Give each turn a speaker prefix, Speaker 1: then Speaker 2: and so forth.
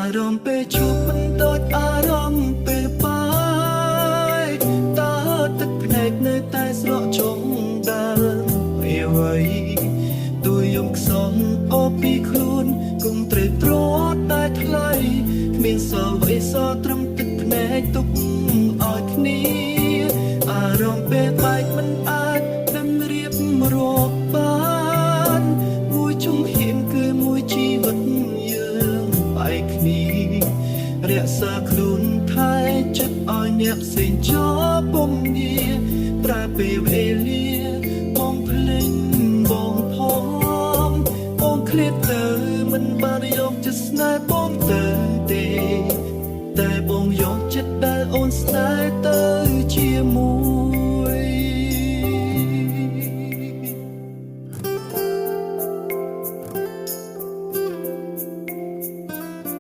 Speaker 1: អារម្មណ៍ពេលជួបមិនដូចអារម្មណ៍ពេលបាយតើទឹកភ្នែកនៅតែស្រក់ចុងដើមអ្វីទួយំខ្សងអូពីខ្លួនគង់ត្រេកត្រតែថ្លៃគ្មានសល់អ្វីសល់ត្រឹមទឹកភ្នែកទុកឲ្យគ្នាអារម្មណ៍ពេលបែកមិនអាចដឹងរៀបរាប់បានមួយជំហានគឺមួយជីវិតយើងបែកគ្នា រក្សាខ្លួនថែចិត្តឲ្យអ្នកផ្សេងចោលពុំងាប្រើពេលវេលាបងភ្លេងបងផងបងឃ្លាតទៅ